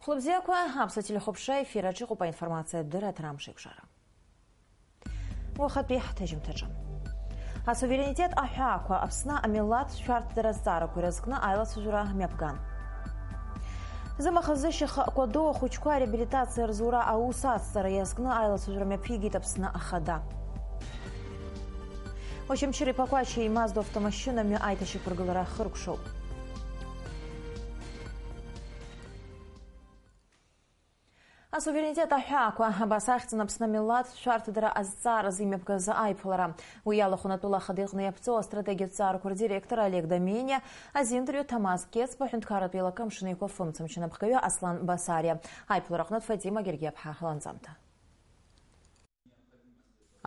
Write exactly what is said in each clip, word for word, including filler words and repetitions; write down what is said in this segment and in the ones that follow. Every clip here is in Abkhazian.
Хәлыбзиақәа, аԥсуа телехәаԥшра ефир аҿы иҟоуп аинформациатә дырраҭара Амш еиқәшара. Уахатәи ҳҭыжьымҭаҿы. Асуверенитет аҳәаақәа, Аԥсны амилаҭ шәарҭадара азҵаарақәа ирызкны аилацәажәара мҩаԥган. Зымаха-зышьаха Кәадоу ахәыҷқәа ареабилитациа рзура аус ацҵара иазкны аилацәажәара мҩаԥигеит Аԥсны Ахада. Очамчыреи Пақәачеи имазду автомашьына мҩа аиҭашьақәыргылара хыркәшоуп. Асуверенитет аҳәаақәа, абас ахьӡын Аԥсны амилаҭ шәарҭадара азҵааразы имҩаԥгаз аиԥылара. Уи иалахәын атәыла ахада иҟны иаԥҵоу астратегиатә ҵаарақәа рдиректор Олег Домениа, азин дырҩо Ҭамаз Кецба, ҳәынҭқарратә еилакы Амшын Еиқәа фымцамч анапхгаҩы Аслан Басариа. Аиԥылара аҟнытә Фатима Гергиаԥҳа ланҵамҭа.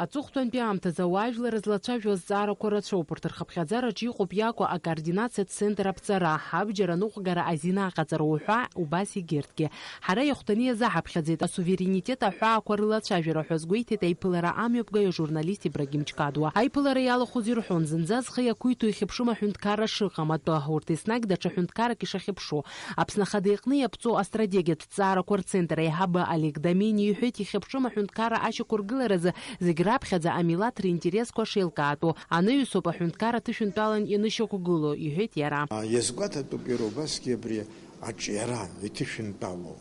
Аҵыхәтәантәи аамҭазы ауаажәлар злацәажәо азҵаарақәа рацәоуп. Урҭ рхыԥхьаӡараҿы иҟоуп иакәу акоординациатә центр аԥҵара, абџьар аныҟәгара азин аҟаҵара уҳәа убас егьырҭгьы. Ҳара иахәҭаны иазаҳаԥхьаӡеит асуверенитет аҳәаақәа рылацәажәара ҳәа азгәеиҭеит аиԥылара амҩаԥгаҩ ажурналист Ибрагим Чкадуа. Аиԥылара иалахәыз ирҳәон, зынӡа зхы иақәиҭу ихьыԥшым аҳәынҭқарра шыҟам атәы, урҭ еснагь даҽа ҳәынҭқаррак ишахьыԥшу. Аԥсны Ахада иҟны иаԥҵоу астратегиатә ҭҵаарақәа рцентр аиҳабы Олег Домени иҳәеит, ихьыԥшым аҳәынҭқарра ашьақәыргыларазы зегь раԥхьаӡа амилаҭ ринтересқәа шеилкаатәу анаҩсоуп аҳәынҭқарра ҭышәынтәалан ианышьақәгылоу, иҳәеит иара. Иазгәаҭатәуп иара убасгьы абри аҿиара иҭышәынтәалоу,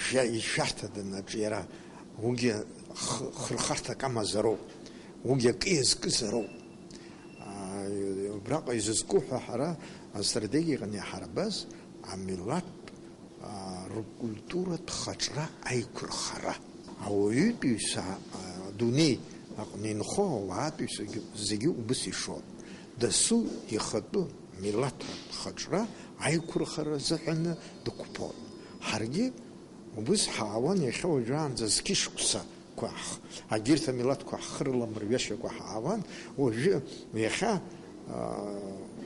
шәа-, ишәарҭаданы аҿиара, уигьы х-, хырхарҭак амазароуп, уигьы акы иазкызароуп. Убраҟа изызку ҳәа ҳара астратегиаҟны иҳарбаз амилаҭтә ркультуратә хаҿра аиқәырхара. Ауаҩытәыҩса адунеи аҟны инхо ауаатәыҩсагьы зегьы убыс ишон. Дасу ихатәы милаҭ хаҿра аиқәырхара азыҳәаны дықәԥон. Ҳаргьы убыс ҳаауан иахьа уажәраанӡа зқьышықәса. Ҳгәаҳ-, агьырҭ амилаҭқәа ҳхы рыламырҩашьакәа ҳаауан, уажәы, иахьа, аа,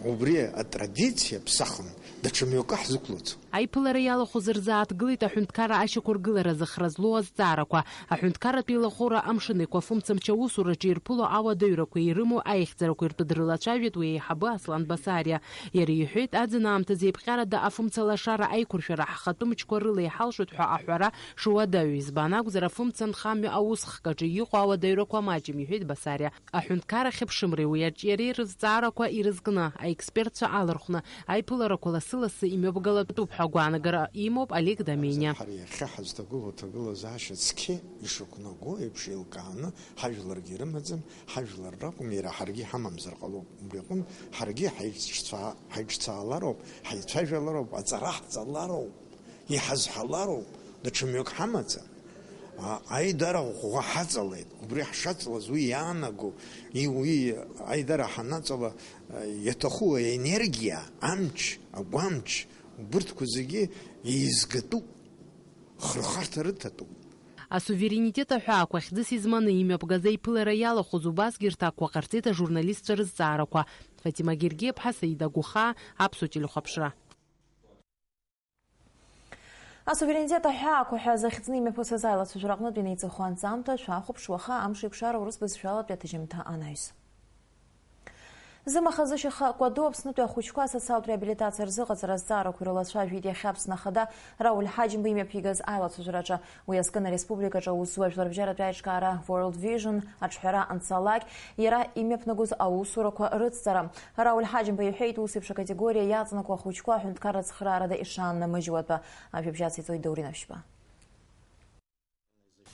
убри атрадициа ԥсахын, даҽа мҩакы ҳзықәлаӡом. Аиԥылара иалахәыз рзааҭгылеит аҳәынҭқарра ашьақәыргыларазы хра злоу азҵаарақәа, аҳәынҭқарратә еилахәыра Амшын Еиқәа фымцамч аусураҿы ирԥыло ауадаҩрақәеи ирымоу аихьӡарақәеи ртәы дрылацәажәеит уи аиҳабы Аслан Басариа. Иара иҳәеит, аӡын аамҭазы еиԥҟьарада афымцалашара аиқәыршәара ҳхатәы мчқәа рыла иҳалшоит ҳәа аҳәара шуадаҩу, избан акәзар, афымца нхамҩа аусхк аҿы иҟоу ауадаҩрақәа маҷым, иҳәеит Басариа. Аҳәынҭқарра ахьыԥшымреи уи аҿиареи рызҵаарақәа ирызкны аекспертцәа алархәны аиԥыларақәа лассы-лассы имҩаԥгалатәуп ҳәа агәаанагара имоуп Олег Домениа. Ҳара иахьа ҳазҭагылоу аҭагылазаашьа цқьа ишықәнаго еиԥш еилкааны ҳажәларгьы ирымаӡам, ҳажәлар ракәым, иара ҳаргьы иҳамамзар ҟалоуп. Убри аҟынтә ҳаргьы ҳаиҿцәа-, ҳаиҿцаалароуп, ҳаицәажәалароуп, аҵара ҳҵалароуп. Иҳазҳалароуп, даҽа мҩак ҳамаӡам. А, аидара ӷәӷәа ҳаҵалеит. Убри ҳшаҵалаз уи иаанаго, и-, уи аидара ҳанаҵала, а, иаҭаху аенергиа, амч, агәамч, убырҭқәа зегьы еизгатәуп, хырхарҭа рыҭатәуп. Асуверенитет аҳәаақәа хьӡыс изманы имҩаԥгаз аиԥылара иалахәыз убасгьы рҭакқәа ҟарҵеит ажурналистцәа рызҵаарақәа. Фатима Гергиаԥҳа, Саида Гәыхаа, Аԥсуа телехәаԥшра. Асуверенитет аҳәаақәа ҳәа захьӡны имҩаԥысыз аилацәажәара аҟнытә инеиҵыху анҵамҭа шәахәаԥш уаха Амш еиқәшара урыс бызшәалатәи аҭыжьымҭа анаҩс. Зымаха-зышьаха Кәадоу Аԥснытәи ахәыҷқәа асоциалтә реабилитациа рзыҟаҵара азҵаарақәа ирылацәажәеит иахьа Аԥсны Ахада Рауль Ҳаџьымба имҩаԥигаз аилацәажәараҿы. Уи азкын ареспубликаҿы аус зуа жәларбжьаратәи аиҿкаара World Vision аҿҳәара анцалак, иара имҩаԥнагоз аусурақәа рыцҵара. Рауль Ҳаџьымба иҳәеит, ус еиԥш акатегориа иаҵанакуа ахәыҷқәа аҳәынҭқарра цхыраарада ишааннамыжьуа атәы. Ажәабжь ациҵоит Даур Инашьба.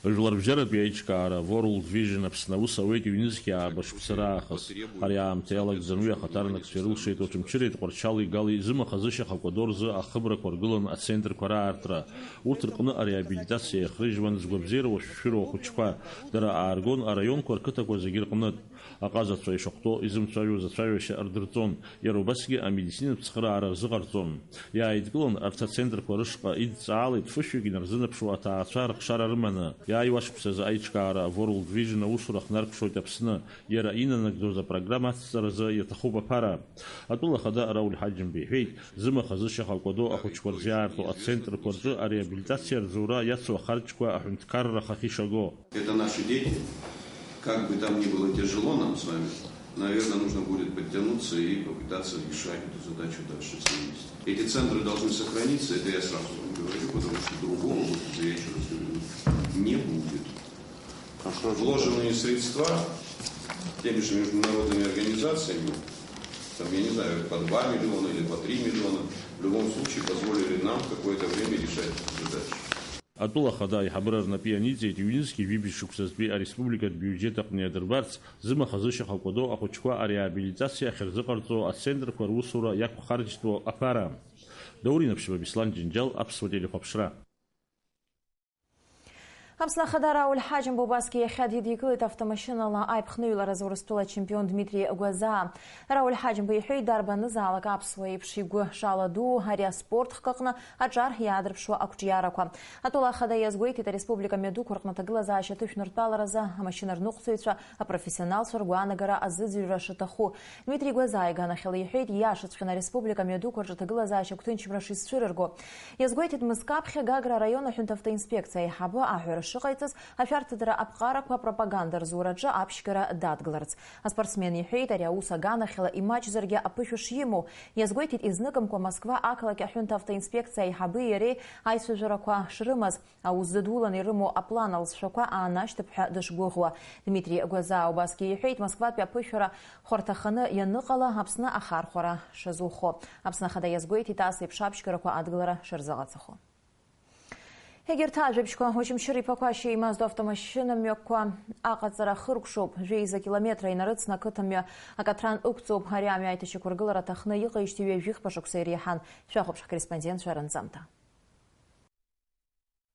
Жәларбжьаратәи аиҿкаара World Vision Аԥсны аус ауеит ҩнызқьи ааба шықәса раахыс. Ари аамҭа иалагӡан уи ахаҭарнакцәа ирылшеит Очамчыреи Тҟәарчали Гали зымаха-зышьаха Кәадоу рзы ахыбрақәа ргылан ацентрқәа раартра. Урҭ рҟны ареабилитациа иахрыжьуан згәабзиара уашәшәыроу ахәыҷқәа. Дара ааргон араионқәа рқыҭақәа зегьы рҟнытә. Аҟазацәа ишахәҭоу изымцәажәоз ацәажәашьа рдырҵон, иара убасгьы амедицинатә цхыраара рзыҟарҵон. Иааидкылан, арҭ ацентрқәа рышҟа идҵаалеит фышәҩык инарзынаԥшуа аҭаацәа рыхшара рыманы. Иааиуа ашықәсазы аиҿкаара World Vision аусура хнаркәшоит Аԥсны. Иара инанагӡоз апрограмма ацҵаразы иаҭахуп аԥара. Атәыла ахада Рауль Ҳаџьымба иҳәеит, зымаха-зышьаха Кәадоу ахәыҷқәа рзы иаарту ацентрқәа рҿы ареабилитациа рзура иацу ахарџьқәа аҳәынҭқарраха ишаго. Это наши дети. Как бы там ни было тяжело нам с вами, Наверное, нужно будет подтянуться и попытаться решать эту задачу дальше вместе. Эти центры должны сохраниться, это я сразу вам говорю, потому что другого, вот я еще раз говорю, не будет. Вложенные средства теми же международными организациями, там, я не знаю, по два миллиона или по три миллиона, в любом случае позволили нам в какое-то время решать эту задачу. Атәыла ахада аиҳабыра рнапы ианиҵеит ҩнызқьи жәибжь шықәсазтәи ареспубликатә биуџьет аҟны иадырбарц, зымаха-зышьаха кәадо ахәыҷқәа ареабилитациа ахьырзыҟарҵо ацентрқәа русура иақәхарџьтәу аԥара. Даур Инаԥшьба, Беслан Џьынџьал, Аԥсуа телехәаԥшра. Аԥсны Ахада Рауль Ҳаџьымба убасгьы иахьа дидикылеит автомашьынала аиԥхныҩларазы Урыстәыла ачемпион Дмитри Гәазаа. Рауль Ҳаџьымба иҳәеит, дарбанызаалак аԥсуа еиԥш игәы шаладуу ари аспорт хкы аҟны аҿар иаадырԥшуа ақәҿиарақәа. Атәыла ахада иазгәеиҭеит, ареспублика мҩадуқәа рҟны аҭагылазаашьа аҭышәныртәаларазы амашьына рныҟәцаҩцәа, апрофессионалцәа ргәаанагара азыӡырҩра шаҭаху. Дмитри Гәазаа иганахьала иҳәеит, ииашаҵәҟьаны ареспублика мҩадуқәа рҿы аҭагылазаашьа гәҭынчымра шизцәырырго. Иазгәеиҭеит, Мызкы аԥхьа Гагра араион аҳәынҭавтоинспекциа аиҳабы аҳәара шыҟаиҵаз, ашәарҭадара аԥҟарақәа апропаганда рзураҿы аԥшьгара дадгыларц. Аспортсмен иҳәеит, ари аус аганахьала имаҷзаргьы аԥышәа шимоу. Иазгәеиҭеит, изныкымкәа Москва ақалақь аҳәынҭавтоинспекциа аиҳаби иареи аицәажәарақәа шрымаз. Аус дыдуланы ирымоу аплан алҵшәақәа аанашьҭып ҳәа дышгәыӷуа. Дмитри Гәазаа убасгьы иҳәеит, Москватәи аԥышәара хәарҭаханы ианыҟала, Аԥсны ахархәара шазухо. Аԥсны Ахада иазгәеиҭеит, ас еиԥш аԥшьгарақәа адгылара шырзыҟаҵахо. Егьырҭ ажәабжьқәа. Очамчыра иԥа Қәашьа имаздо автомашьына мҩақәа аҟаҵара хыркәшоуп. Жәеиза километра инарыцны ақыҭамҩа акатран ықәҵоуп. Ари амҩа аиҭашьақәыргылара аҭахны иҟеижьҭеи ҩажәихԥа шықәса иреиҳан. Шәахәаԥш ҳкорреспондентцәа ранҵамҭа.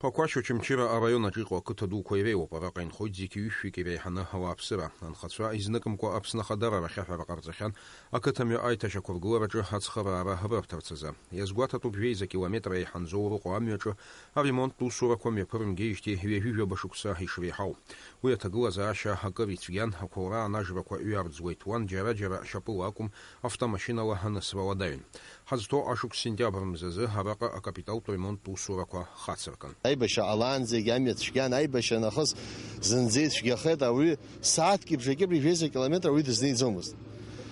Ԥақәашь Очамчыра араион аҿы иҟоу ақыҭа дуқәа иреиуоуп, араҟа инхоит зегь ҩышәҩык иреиҳаны ауааԥсыра. Анхацәа изныкымкәа Аԥсны ахадара рахьаҳәара ҟарҵахьан, ақыҭамҩа аиҭашьақәыргылараҿы ацхыраара рырҭарц азы. Иазгәаҭатәуп жәеиза километр еиҳанӡоу рыҟоу амҩаҿы аремонттә усурақәа мҩаԥырымгеижьҭеи ҩажәи жәаба шықәса ишреиҳау. Уи аҭагылазаашьа акыр ицәгьан, ақәылра анажрақәа ҩарӡуеит, уан џьара-џьара шьапыла акәым, автомашьынала анысра уадаҩын. Ҳазҭоу ашықәс сентиабр мзазы араҟа акапиталтә ремонттә усурақәа хацыркын. Аибашьра ҟалаанӡагь амҩа цәгьан, аибашьра нахыс зынӡа ицәгьахеит, ауаҩы сааҭки бжаки абри жәеиза километр ауаҩы дызнеиӡомызт.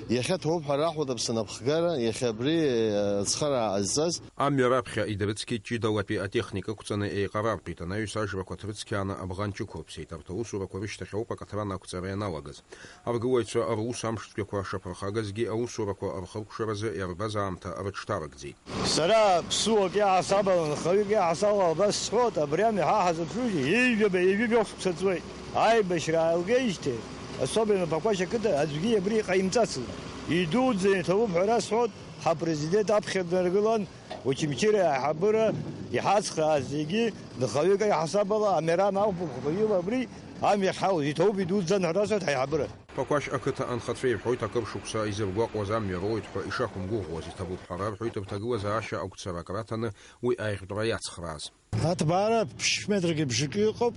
Иахьа ҭоуп ҳәа раҳуеит Аԥсны аԥхгара, иахьа абри, э, ацхыраа ҟазҵаз. Амҩа раԥхьа идрыцқьеит ҷыдалатәи атехника ықәҵаны еиҟарартәит, анаҩс ажрақәа ҭрыцқьааны абӷанҷ ықәырԥсеит. Арҭ аусурақәа рышьҭахь ауп акатран ақәҵара ианалагаз. Аргылаҩцәа рус амшцәгьақәа шаԥырхагазгьы аусурақәа рхыркәшаразы иарбаз аамҭа рыҽҭарыгӡеит. Сара ԥсуак иаҳасабала, нхаҩык иаҳасабала абас сҳәоит, абри амҩа ҳа ҳазыԥшужьҭеи ҩажәаба, ҩажәи жәохә шықәса ҵуеит. Аибашьра аалгеижьҭеи, особенно Ԥақәашь ақыҭа, аӡәгьы абри иҟаимҵацызт. Идуӡӡаны иҭабуп ҳәа расҳәоит, ҳапрезидент аԥхьа днаргылан, Очамчыра аиҳабыра иҳацхрааз зегьы нхаҩык аиҳасабала амеран акәымкәа, абри амҩахь ҳалоуп, иҭабуп, идуӡӡан ҳәа расҳәоит ҳаиҳабыра. Ԥақәашь ақыҭа анхацәа ирҳәоит, акыр шықәса изыргәаҟуаз амҩа роуеит ҳәа ишақәымгәыӷуаз, иҭабуп ҳәа рарҳәоит рҭагылазаашьа агәцарак раҭаны уи аиӷьтәра иацхрааз. Аҭбаара ԥшь метргьы бжаки ыҟоуп.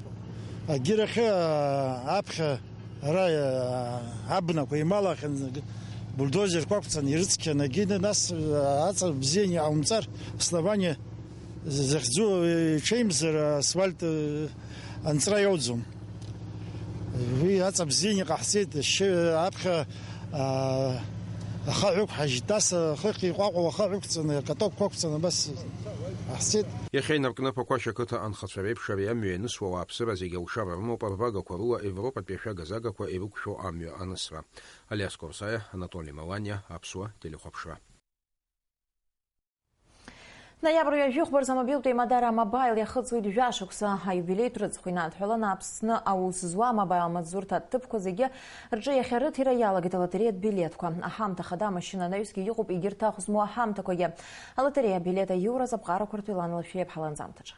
Агьырахьы, аа, аԥхьа ара, аа, абнақәа ималахьан, бульдозерқәа ақәҵан ирыцқьан, агьины нас, аа, аҵа бзианы иҟаумҵар, основание захьӡу иҽеимзар, асфальт, э, анҵра иоуӡом. Уи аҵа бзианы иҟаҳҵеит, ашьшьы аԥхьа, аа, ахаҳә ықәҳажьит, нас ахыхь иҟәаҟәа ахаҳә ықәҵаны, акатокқәа ықәҵаны, абас ҟаҳҵеит. Иахьа инаркны Ԥақәашь ақыҭа анхацәа реиԥш ари амҩа ианысуа ауааԥсыра зегьы алшара рымоуп, арбагақәа рыла Европатәи ашәагазагақәа ирықәшәо амҩа анысра. Алиас Корсаиа, Анатоли Маланиа, Аԥсуа телехәаԥшра. Ноиабр ҩажәи хәба рзы амобилтә еимадара А-Мобаил иахыҵуеит жәашықәса аиубилеитә рыцхә инадҳәаланы Аԥсны аус зуа А-Мобаил амаҵзурҭа аҭыԥқәа зегьы рҿы иахьа рыҭира иалагеит алотереиатә билеҭқәа. Аҳамҭа хада амашьына анаҩсгьы иҟоуп егьырҭ ахә змоу аҳамҭақәагьы. Алотереиа абилеҭ аиуразы аԥҟарақәа ртәы Елана Лашәриа-иԥҳа ланҵамҭаҿы.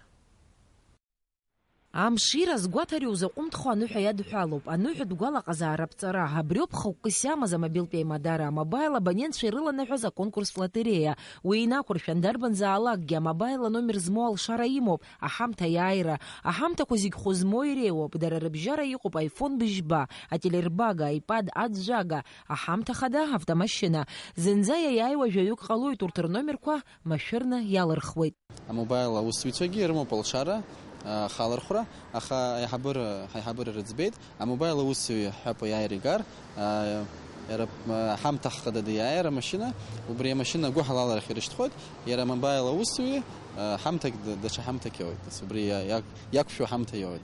Амшира азгәаҭареи узаҟәымҭхо аныҳәа иадҳәалоуп. Аныҳәатә гәалаҟазаара аԥҵара. Абриоуп хықәкыс иамаз амобилтә еимадара А-Мобаил абонентцәа ирыланаҳәаз аконкурстә лотереиа. Уи инақәыршәан, дарбанзаалакгьы А-Мобаил аномер змоу алшара имоуп, аҳамҭа аиааира. Аҳамҭақәа зегь хәы змоу иреиуоуп. Дара рыбжьара иҟоуп iPhone быжьба, ателербага, iPad, аӡәӡәага, аҳамҭа хада, автомашьына. Зынӡа иаиааиуа жәаҩык ҟалоит урҭ рномерқәа машәырны иалырхуеит. А-Мобаил аусзуҩцәагьы ирымоуп алшара, а, халархәра, аха аиҳабыра, ҳаиҳабыра рыӡбеит, А-Мобаил аусзуҩы ҳәа аиааира игар, а, Иара, э, ҳамҭа хадада иааир амашьына, убри амашьына агәыҳалаларахь ирышьҭхоит, иара амобаил аусуҩы, э, ҳамҭак д-, даҽа ҳамҭак иоуеит, нас убри иа-, иақ-, иақәшәо ҳамҭа иоуеит.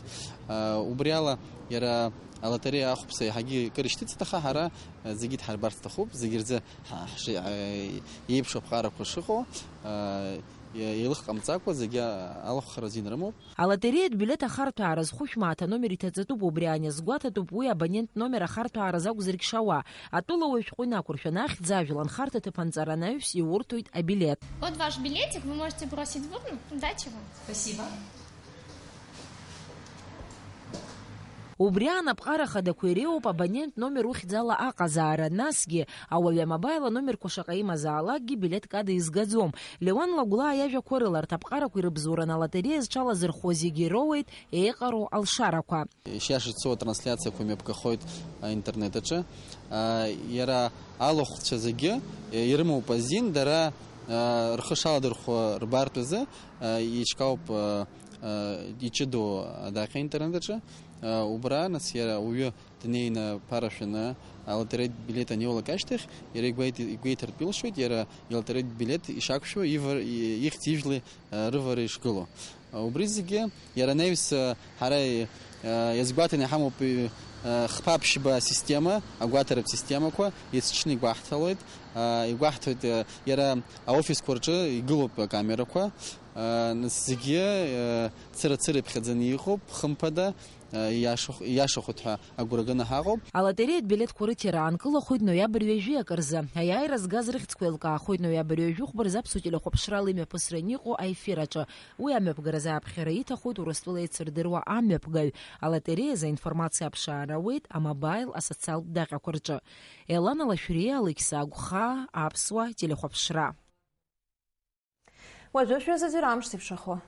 Э, убри ала иара алотереиа ахәԥса иаҳагьы кыр ишьҭыҵит, аха ҳара, э, зегьы дҳарбарц сҭахуп, зегьы рзы ҳа-, ҳши-, э, еиԥшу аԥҟарақәа шыҟоу, э, е-, еилых ҟамҵакәа зегьы алахәхара азин рымоуп. Алотереиатә билеҭ ахарҭәаара зхәышәмааҭ аномер иҭаҵатәуп, убри аниазгәаҭатәуп уи абонент номер ахарҭәаара закәзаргь шауа. Атәылауаҩ шәҟәы инақәыршәаны ахьӡ ажәла анхарҭа ҭыԥ анҵара анаҩс иурҭоит абилеҭ. Вот ваш билетик, вы можете бросить в урну, дать его. Спасибо. Убри аан аԥҟара хадақәа иреиуоуп абонент номер ухьӡала аҟазаара, насгьы ауаҩы амобаил аномерқәа шаҟа имазаалакгьы билеҭк ада изгаӡом. Леуан Лагәлаа иажәақәа рыла, арҭ аԥҟарақәа ирыбзоураны алотереиа зҽалазырхәуа зегьы ироуеит еиҟароу алшарақәа. Ишиашаз ицо атрансляциақәа мҩаԥгахоит аинтернет аҿы. Иара алахәцәа зегьы ирымоуп азин, дара рхы шаладырхәо рбартә азы иҿкаауп иҷыдоу адаҟьа аинтернет аҿы. Убра, нас, иара ауаҩы днеины ԥара шәаны алотереитә билеҭ аниоулак ашьҭахь, иара игәеит-, игәеиҭартә илшоит, иара илотереитә билеҭ ишақәшәо ивар-, и-, ихьӡ-ижәлеи, э, рывара ишгылоу. Э, убри зегьы иара анаҩс, э, ҳара, э, иазгәаҭаны иҳамоуп, э, хԥа-ԥшьба асистема, агәаҭаратә системақәа есыҽны игәаҳҭалоит. Э, игәаҳҭоит, э, иара аофисқәа рҿы игылоуп акамерақәа. Э, нас зегьы, э, цыра-цыра иԥхьаӡаны иҟоуп, хымԥада. Ииашахә-, ииашахоит ҳәа агәра ганы ҳаҟоуп. Алотереиатә билеҭқәа рыҭира аанкылахоит ноиабр ҩажәи акы рзы. Аиааира згаз рыхьӡқәа еилкаахоит ноиабр ҩажәи хәба рзы Аԥсуа телехәаԥшрала имҩаԥысран иҟоу аефир аҿы. Уи амҩаԥгаразы ааԥхьара иҭахоит Урыстәыла еицырдыруа амҩаԥгаҩ. Алотереиазы аинформациа аԥшаара ауеит амобаил асоциалтә даҟьақәа рҿы. Елана Лашәриа, Алықьса Агәхаа, Аԥсуа телехәаԥшра. Уажәы шәазыӡырҩ амш зеиԥшрахо.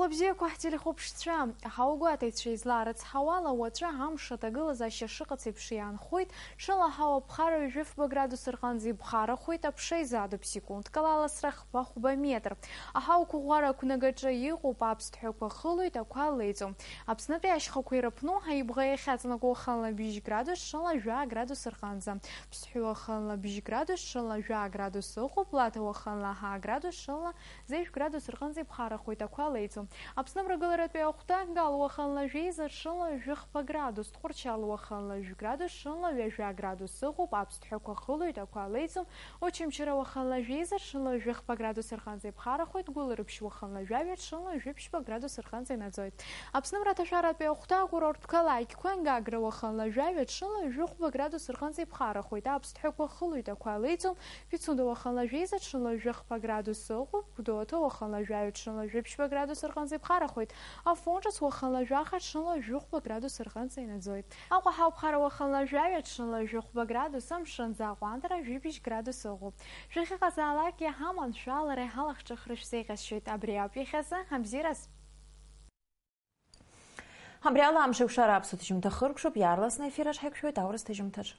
Хәлыбзиақәа ҳтелехәаԥшцәа, аҳауагәаҭаҩцәа излаарыцҳауала, уаҵәы амш аҭагылазаашьа шыҟац еиԥш иаанхоит, ҽыла аҳауа ԥхара ҩажәи фба градус рҟынӡа иԥхарахоит, аԥша изаатуп секундк ала аласра хԥа-хәба метр. Аҳауа қәыӷәӷәара ақәнагаҿы иҟоуп, аԥсҭҳәақәа хылоит, ақәа леиӡом. Аԥснытәи ашьхақәа ирыԥну, аибӷа иахьаҵанакуа уахынла бжьыжь градус, ҽыла жәаа градус рҟынӡа. Ԥсҳәы уахынла бжьыжь градус, ҽыла жәаа градус ыҟоуп, Лаҭа уахынла ҳаа градус, ҽыла зежә градус рҟынӡа иԥхарахоит, ақәа леиӡом. Аԥсны амрагыларатәи ахәҭа, Гал уахынла жәеиза, ҽыла жәыхԥа градус, Тҟәарчал уахынла жәградус, ҽыла ҩажәа градус ыҟоуп, аԥсҭҳәақәа хылоит, ақәа леиӡом, Очамчыра уахынла жәеиза, ҽыла жәыхԥа градус рҟынӡа иԥхарахоит, Гәылрыԥшь уахынла жәаҩа, ҽыла жәиԥшьба градус рҟынӡа инаӡоит. Аԥсны амраҭашәаратәи ахәҭа, акурорттә қалақьқәа, Гагра уахынла жәаҩа, ҽыла жәыхәба градус рҟынӡа иԥхарахоит, аԥсҭҳәақәа хылоит, ақәа леиӡом, Пицунда уахынла жәеиза, ҽыла жәыхԥа градус ыҟоуп, Гәдоуҭа уахынла жәаҩа, ҽыла жәиԥшьба градус рҟынӡа иԥхарахоит. Афон ҿыц уахынла жәаха, ҽыла жәыхәба градус рҟынӡа инаӡоит. Аҟәа ҳауԥхара уахынла жәаҩа, ҽыла жәыхәба градус, амшынӡы аҟәандара жәибжь градус ыҟоуп. Шәахьыҟазаалакгьы ҳаманшәалара, ҳалахҿыхра шәзеиӷьасшьоит. Абри ауп иахьазы, абзиараз! Абри ала амш еиқәшара аԥсуа ҭыжьымҭа хыркәшоуп, иаарласны аефираҿ ҳаиқәшәоит аурыс ҭыжьымҭаҿ.